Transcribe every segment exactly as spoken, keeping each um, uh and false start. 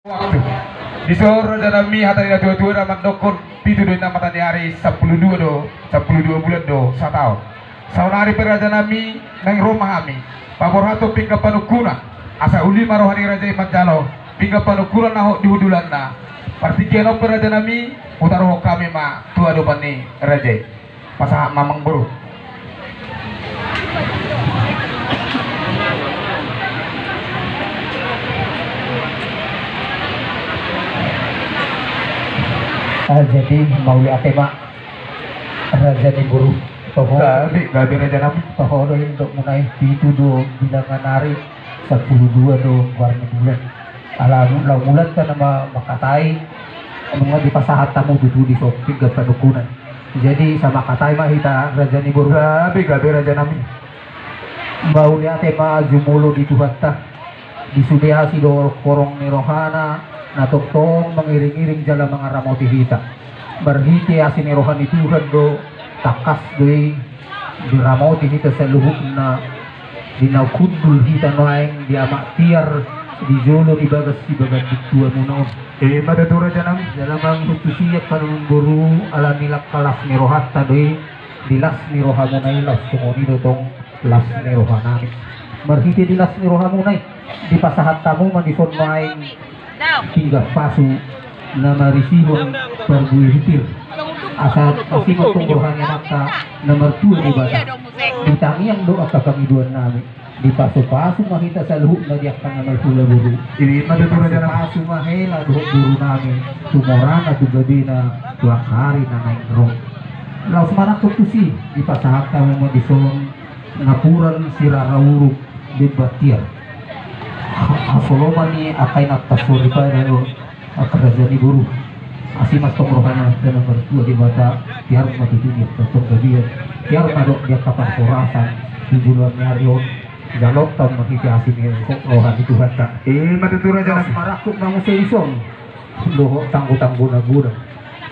Waktu. Dison raja nami, hata ni natuatua na mandokkon pitu do inna mata ni ari, sampulu dua do, sampulu dua bulan do sataon. Saonari pe raja nami, naeng ro ma hami paborhathon pinggan panungkunan, asa uli ma roha ni raja i manjalo pinggan panungkunan na hot di hundulanna. Partingkian on pe raja nami, hutaruhon hami ma tu adopan ni raja i. Pasahat ma amangboru. Ah, jadi mauliate ma raja ni boru. Toho. Gabe, gabe raja nami. Toho do indok munai, pitu do bilangan ari, sampulu dua do goar ni bulan. Ala laho mulanta nama mangkatai, nunga dipasahat hamu tutu dison pinggan panungkunan. Jadi, samangkatai ma hita raja ni boru. Gabe, gabe raja nami. Mauliate ma jumolo di Tuhanta. Di sude asi dohot horong ni rohana, na tongtong mangiringiring jala mangaramoti hita. Marhite asi ni roha ni Tuhan do, tangkas do i diramoti hita saluhutna. Di na hundul hita nuaeng di amak tiar, di jolo di bagas di bagas di tua muna on. Ima tutu raja nami. Jala mangihutusi angka amangboru, ala ni langka las ni rohanta do i, di las ni rohamuna i, laos songon i do tong las ni roha nami. Marhite di las ni rohamuna i, dipasahat hamu ma dison nuaeng pinggan pasu na marisihon parbue butir. Asa asi ma tong roha ni Amanta na martua Debata. Di tangiang do angka pangidoan nami. Dipasupasu ma hita saluhutna di angka na marhula boru. Ima tutu raja nami. Dipasupasu ma hela dohot boru nami, tu morana tu gabena, tu angka ari na naeng ro. Laos marangkup tusi, dipasahat hamu ma dison napuran sirara uruk di batiar. Ha-, hasoloman ni angka inanta soripada do angka raja ni boru. Asi ma tong roha ni Amanta na martua Debata, tiar ma tutu di angka panggabean, tiar ma dohot di angka parhorasan di joloan ni ari on. Jaloonta marhite asi ni roha ni Tuhanta. Ima tutu raja nami. Marangkup ma muse dison dohot tanggotanggo na godang.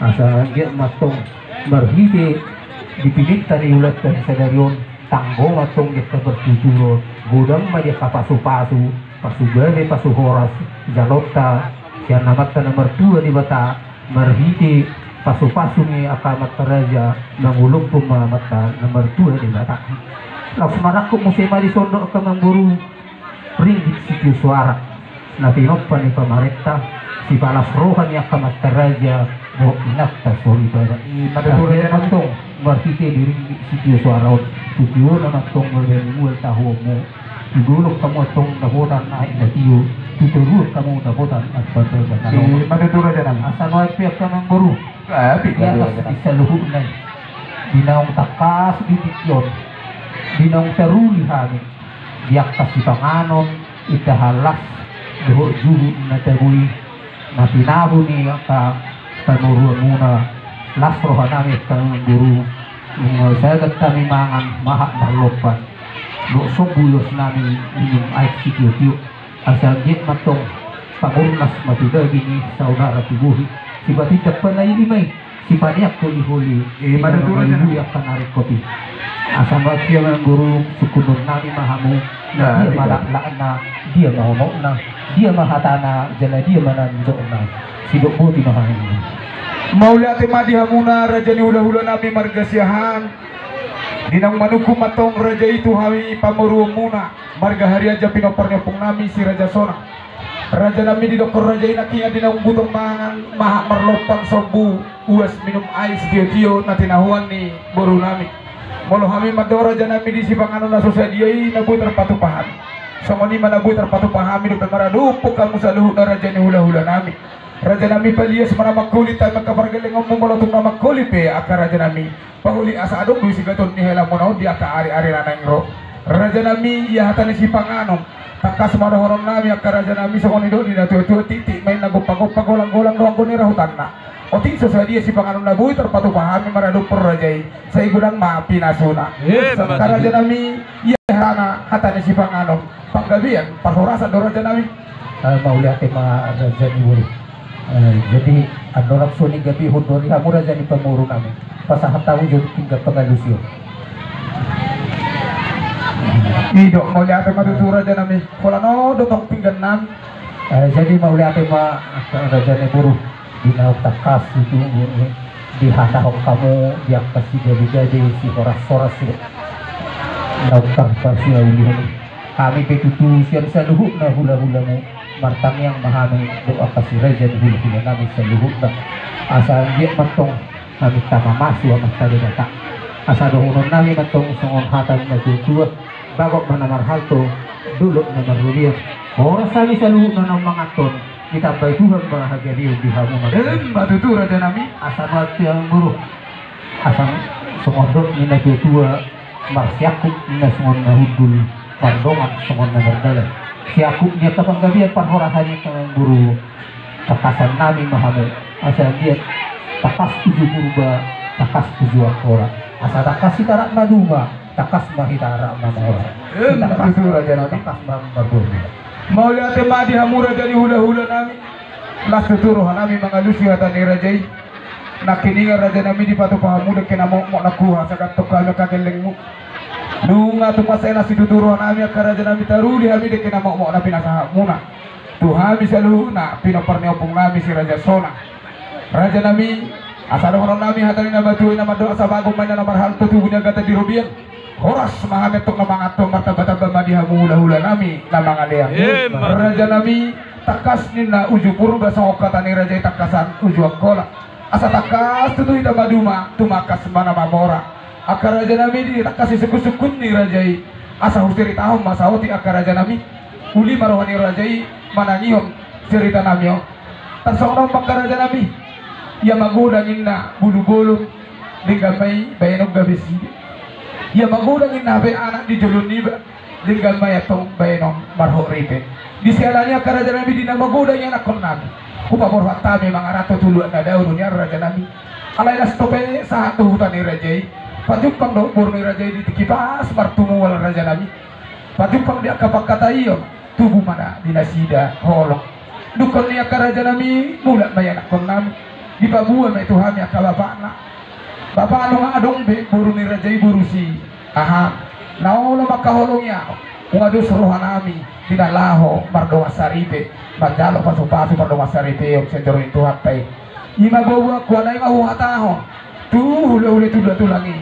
Asa anggiat ma tong marhite di pininta ni ulaonta sadari on, tanggo ma tong di angka partuturon, godang ma di angka pasupasu, pasu gabe pasu horas, jaloonta sian Amanta na martua Debata, marhite pasupasu ni angka amanta raja, mangolophon ma Amanta na martua Debata. Laos marangkup muse ma dison dohot angka amangboru, ringgit sitio soara na tinompa ni pamarenta, sipalas roha ni angka amanta raja dohot inanta soripada. Ima tutu raja nami. Antong marhite di ringgit sitio soara on, tu tiona ma antong mual tahuonmu. Tu dolok hamu antong dapotan aek na tio, tu toruan hamu dapotan aek pandagan. Ima tutu raja nami. Asa nuaeng pe angka amangboru, di atas di saluhutna i, di naung tangkas di tingki on, di naung taruli hami di angka sipanganon, indahan las dohot juhut na tabo i, na tinahu ni angka pamoruonmuna, las roha nami angka amangboru. Nunga sagat hami mangan mahat marlompan, dohot sombu ios nami minum aek sitiotio. Asa anggiat ma tong pangurnas ma tu daging i, saudara tu bohi, sipatindak panaili ma i, sipaneang holiholi. Ima tutu raja nami. Angka na ringkot i. Asa ma angka amangboru, sungkunon nami ma hamu. Nah, dia ma laklakna, dia ma unokna, dia ma hatana, jala dia ma na nidokna. Sidok boti ma hami. Mauliate ma di hamuna raja ni hulahula nami marga Siahaan. Di naung manungkun ma antong raja i tu hami pamoruonmuna, marga Harianja pinompar ni ompung nami si Raja Sonang. Raja nami, didokkon raja i nangkin di naung butong mangan mahat marlompan, sombu, uas, minum aek sitiotio na tinahuan ni boru nami. Molo hami mandok raja nami, di sipanganon na so sadia i na boi tarpatupa hami, songon i ma na boi tarpatupa hami dope maradophon hamu saluhutna raja ni hulahula nami. Raja nami, palias ma na mangkulit hami angka pargellengonmu molo tung na mangkulit pe angka raja nami. Paholi asa adong do sigaton ni helamuna on di angka ariari na naeng ro. Raja nami, ia hata ni sipanganon, tangkas ma dohonon nami angka raja nami, songon nidok ni natuatua, tiktik ma inna gompagompa, golanggolang do anggo ni rahutanna. Otik so sadia sipanganon na boi tarpatupa hami maradophon raja i, sai godang ma pinasuna. Angka raja nami, ia hata, hata ni sipanganon, panggabean parhorasan do raja nami. Eh, mauliate ma raja ni boru. Eh, jadi andorang so nigabehon do ari hamu raja ni pamoru nami, pasahat hamu jo pinggan pangalusion. Ido, mauliate ma tutu raja nami. Holan on do tong pinggan nami. Eh, jadi mauliate ma, angka raja ni boru, di naung tangkas tutu dihatahon hamu di angka sigabe-gabe, sihoras-horas, naung tarpasiulihon i. Hami pe tutu sian saluhutna hula-hulamu martangiang ma hami dohot angka si raja ni hula-hula nami saluhutna. Asa anggiat ma antong hami tama masu Amanta Debata. Asa dohonon nami ma antong songon hata ni na tua-tua: Bagot ma na marhalto, dolok ma na marrobean. Horas hami saluhutna naung manganhon, ditambai Tuhan ma hagabeon di hamu. Ima tutu raja nami. Asa ma tiang guru. Asa songon dok ni na tua-tua: Marsiangkup na songon na hundul, mardongan songon na mardalan. Siangkup ni angka panggabean parhorasan i, tiang guru, tangkasan nami ma hamu. Asa anggiat tangkas uju Purba, tangkas uju Angkola. Asa tangkas hita rap maduma, tangkas ma hita rap mamora. Ima tutu raja nami. Tangkas ma marboru. Mauliate ma di hamu raja ni hula-hula nami. Las tutu roha nami mangalusi hata ni raja i. Nangkiningan raja nami dipatupa hamu dengke na mokmok na kuha sagat tong hami angka gellengmu. Nunga tung mansai las situtu roha nami angka raja nami, taruli hami dengke na mokmok na pinasahatmuna tu hami saluhutna pinompar ni ompung nami si Raja Sona. Raja nami, asa dohonon nami hata ni na matua i na mandok: Asa bagot ma inna na marhalto, tubu ni agatan di robean. Horas ma hami antong na manganhon, martamba-tamba ma di hamu hula-hula nami na mangalean. Ima. Raja nami, tangkas ninna uju Purba songon hata ni raja i tangkasan uju Angkola. Asa tangkas tutu hita maduma, tumangkas ma na mamora. Angka raja nami, di tangkas ni sungkun-sungkun ni raja i, asa huseritahon ma saotik angka raja nami. Uli ma roha ni raja i manangihon serita nami on. Tarsongon on ma angka raja nami: Ia magodang inna bulu bolon, denggan ma i baenon gabe side. Ia magodang inna hape anak di jolo niba, denggan ma i antong baenon marhot ripe. Di siala ni i angka raja nami, di na magodang ianakhon nami, hupaborhat hami mangaranto tu luat na dao do nian raja nami. Alai las dope sahat tu huta ni raja i, pajumpang dohot boru ni raja i di tingki pas martumual raja nami. Pajumpang di angka pangkataion, tubu ma na di nasida holong. Dungkon ni i angka raja nami, mulak ma ianakhon nami. Dipaboa ma i tu hami angka bapakna. Bapa, nunga adong be boru ni raja i, boru si aha, na olo mangkaholongi ahu. Nunga dos roha nami di na laho mardongan saripe, manjalo pasu-pasu pardongan saripeon sian joro ni Tuhanta i. Ima boaboa, nai ma huhatahon tu hula-hula, tu hula tulang i.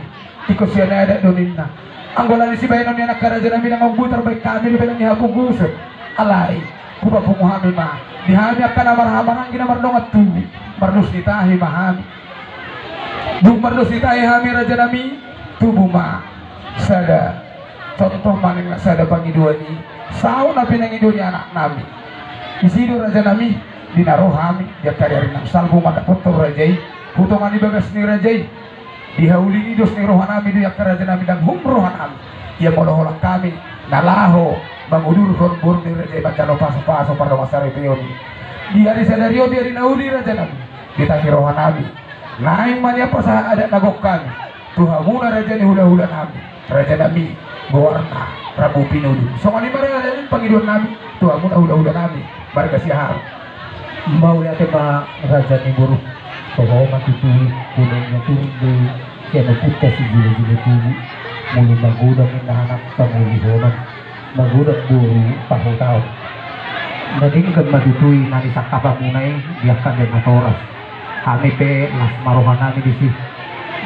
Ingkon sian adat do ninna. Anggo alani sibaenon ni angka raja nami, ndang boi tarbaen hami dope nang ni hapogoson. Alai hupapungu hami ma di hami angka na marhahamaranggi na mardongan tubu. Mardos ni tahi ma hami. Dung mardos ni tahi hami raja nami, tubu ma sada contoh ma ninna, sada pangidoan i, saut na pinangido ni anak nami. Disi do raja nami, di na ro hami di angka ari-ari na salpu mandapothon raja i, tu tonga ni bagas ni raja i. Di hauli ni dos ni roha nami do i angka raja nami, ndang hum roha nami. Ia molo holan hami na laho mangudurhon boru ni raja i manjalo pasu-pasu pardongan saripeon i di ari sadari on, di ari na uli raja nami, di tahi roha nami, naeng ma nian pasahat adat na gok hami tu hamuna raja ni hula-hula nami. Raja nami, goarna Rambu Pinudun. Songon i ma raja nami pangidoan nami tu hamuna hula-hula nami marga Siahaan. Mauliate ma raja ni boru. Toho ma tutu i, pungu na turun do i sian ompunta sijilo-jilo tubu. Molo magodang inna anak pangulihonon, magodang boru pahutaon. Na denggan ma tutu i na nisangkap hamuna i di angka na matoras. Hami pe las ma roha nami disi.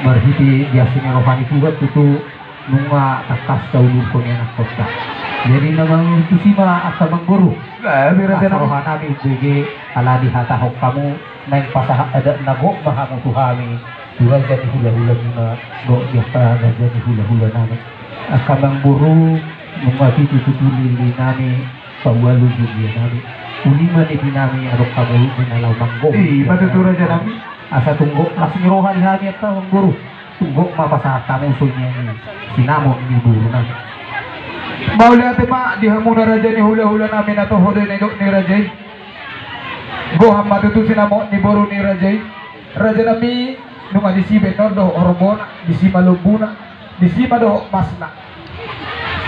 Marhite biasa ni roha ni Tuhan tutu nunga tangkas taudurhon ianakhonta. Jadi na mangalusi ma angka amangboru. Gabe raja nami. Roha nami umbege ala dihatahon hamu, naeng pasahat adat na gok ma hamu tu hami, tu raja ni hula-hula muna dohot di angka raja ni hula-hula nami. Angka amangboru, nunga pitu tutu lili nami, paualu jugia nami. Uli ma niti nami adong hamu di na laho manggohi. Ima tutu raja nami. Asa tung gok las ni roha di hami angka amangboru. Tung gok ma pasahat hamu songon i sinamot ni boru nami. Mauliate ma di hamuna raja ni hula-hula nami, na toho do i na nidok ni raja i. Gohan ma tutu sinamot ni boru ni raja i. Raja nami, nunga disi baenon dohot horbona, disi ma lombuna, disi ma dohot masna.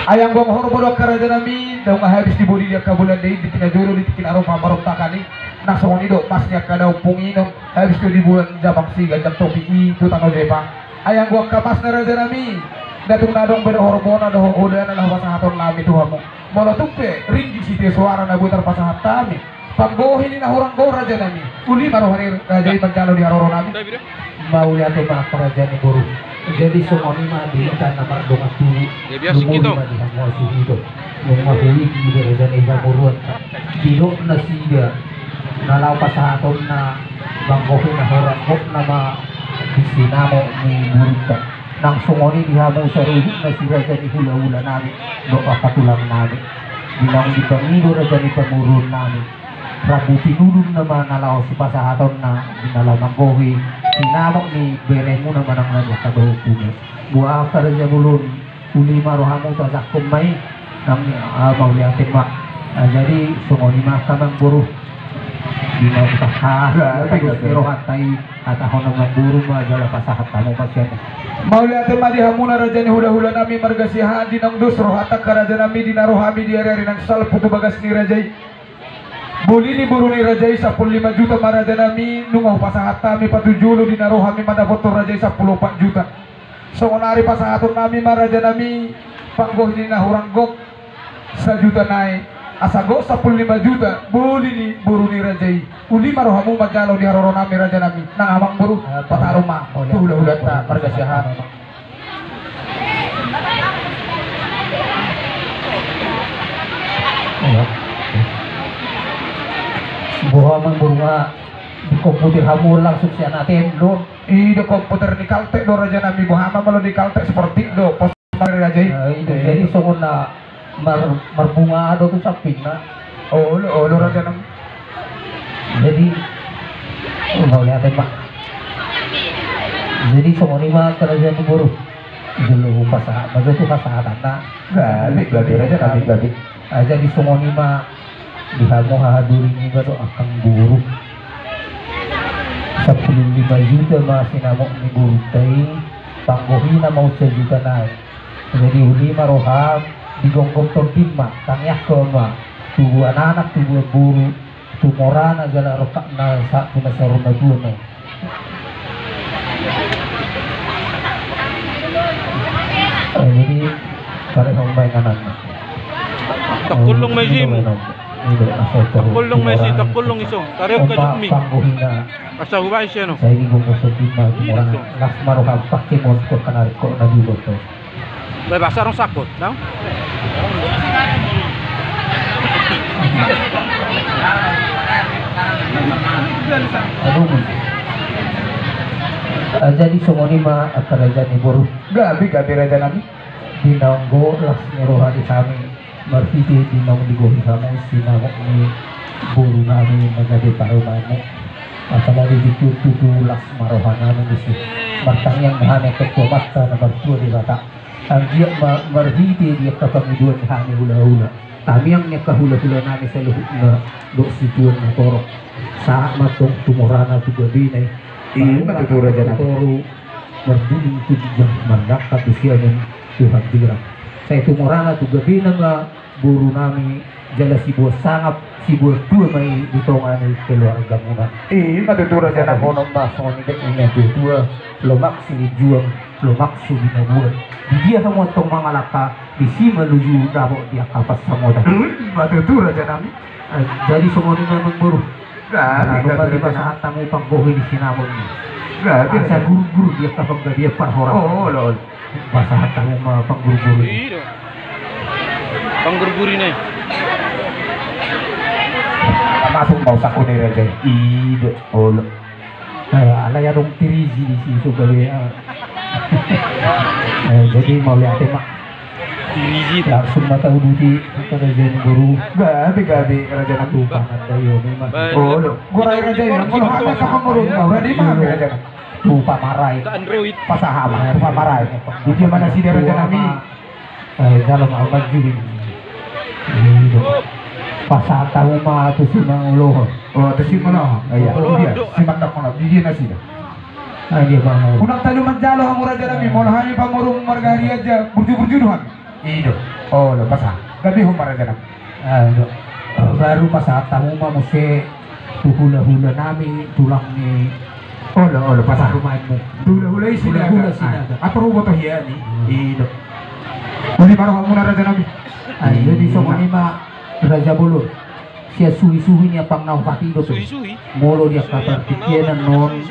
Ai anggo horbo do angka raja nami, nunga habis di bodi di angka bulan dei, di tingki na jolo, di tingki na ro pamarontakan i. Na songon i do mas ni angka na ompung i, nunga habis do di bulan jamang si ganjang topi i tu tano jepa. Ai anggo angka masna raja nami, nda tung na adong be do horbona dohot hodana laho pasahaton nami tu hamu. Molo tung pe ringgit sitio soara na boi tarpasahat hami, Panggohi ni na hurang gok, raja nami. Uli ma roha ni raja i manjalo di haroro nami. Mauliate ma, raja ni boru. Jadi songon i ma di hita na mardongan tubu. Lumuri ma di hamu asi hito. Nunga huingot di raja ni pamoruon. Didok nasida na laho pasahatonna, panggohi na hurang gok nama di sinamot ni borunta. Nang songon i di hamu saluhutna si raja ni hulahula nami dohot angka tulang nami. Di naung dipangido raja ni pamoruon nami, rambu pinudun nama na laho sipasahatonna di na laho manggohi sinamot ni beremuna manang na di angka dohot tubu. Boha angka raja bolon, uli ma rohamu, tajangkon ma i. Nang, ah, mauliate ma. Ah, jadi songon i ma angka amang boru. Di na utak hasa, bagus ni rohanta i. Hatahon amang boru ma jala pasahat hamu ma sian i. Mauliate ma di hamuna raja ni hulahula nami marga Siahaan, di naung dos rohanta angka raja nami di na ro hami di ari-ari naung salpu tu bagas ni raja i. Boli ni boru ni raja i sampulu lima juta ma raja nami, nunga hupasahat hami patujolo di na ro hami mandapothon raja i sampulu opat juta. Songon ari pasahaton nami ma raja nami, panggohi ni na hurang gok sajuta nai, asa gok sampulu lima juta boli ni boru ni raja i. Uli ma rohamu manjalo di haroro nami raja nami. Nang amang boru, pataru ma tu hulahulanta marga Siahaan. Boha amang boru, nga dikomputer hamu langsung sian A T M do? I do, komputer ni Caltek do raja nami. Boha ma molo di Caltek seperti do pos mari raja i. Ah, i do. Jadi songon na mar-, marbunga do tu sampingna. Olo, olo raja nami. Jadi, oh, mauliate ma. Jadi songon i ma angka raja ni boru. Jolo pasahat ma jo tu pasahatanna. Gabe, gabe raja nami, gabe. Ah, jadi songon i ma di hamu hahadoli niba dohot angka boru. Sampulu lima juta ma sinamot ni borunta i, panggohina ma on sajuta nai. Jadi uli ma roham, digomgom tondin ma, tangiangkon ma, tubuan anak, tubuan boru, tu morana jala rongkapna sahat tu na saur matua nai. Eh, jadi, tarik homa inganan. Tongkullung ma isi. Tongkullung ma isi, tongkullung iso. Tarik homa inganan. Asa hubaen isi anu. Sai digomgom tondin ma, tu morana. Las ma roham, pake mos ko kanari ko na di loto. Bebas sarung sakut, dang. Ah, jadi songon i ma angka raja ni boru. Gabe, gabe raja nami. Di naung gok las ni roha di hami. Marhite di naung digohi hamu sinamot ni boru nami na gabe parumaenmu. Apalagi di tutu las ma roha nami disi. Martangiang ma hami tu Amanta na martua Debata. Anggiat ma marhite di angka pangidoan ni hami hulahula. Tangiang ni angka hulahula nami saluhutna dohot situan na torop. Sahat ma tong tu morana tu gabena i. I ma tutu raja nami. Toru mardudung tu ginjang, mardangka tu siamun tu hambirang. Sai tu morana tu gabena ma boru nami, jala siboan sangap, siboan tua ma i di tonga ni keluargamuna. I ma tutu raja nami. Honon ma songon i, didok ni na tua-tua, lomak silinjuang, lomak so binaboan. Di dia hamu antong mangalangka, disi ma luju dapot di angka pansamotan. I ma tutu raja nami. Eh, jadi songon i ma amang boru. Gabe, gabe raja nami. Pasahat hamu panggohi ni sinamot i. Gabe. Asa gurgur di angka panggabean parhorasan. Oh, olo, olo. Pasahat hamu ma panggurburi. I do. Panggurburi nai. Masuk mau sakone raja i. I do, olo. Eh, alai adong tiriji disi so gabe, ah. Eh, jadi mauliate ma. Tiriji. Langsung ma tauduti angka raja ni boru. Gabe, gabe raja nami. Tu pangandaion i ma. Olo. Gorai raja i, molo hata pamoruon, gorai ma raja nami. Tu pamarai. Pasahat ma tu pamarai. Di dia ma nasida raja nami? Eh, jalo ma manjujung. Pasahat hamu ma tu simangulohon. Oh, tu simangulohon. Iya. Oh, iya. Simandak mana? Di dia nasida? Ah, dia mangulohon. Unang talu manjalo hamu raja nami, molo hami pamoruon marga Harianja, burju-burju do hami. I do. Olo, pasahat. Gabe homa raja nami. Ah, i do. Baru pasahat hamu ma muse tu hulahula nami, tulang ni. Olo, olo, pasahat. Parumaenmu. Tu hulahula i Sinaga. Hulahula Sinaga. Ah, atur huboto hian i. Hmm. I do. Uli ma rohamuna raja nami. Ah, jadi songon i ma raja bolon. Sian suhi-suhi ni ampang na hupasahat i dope. Suhi-suhi. Molo di angka partingkian annon.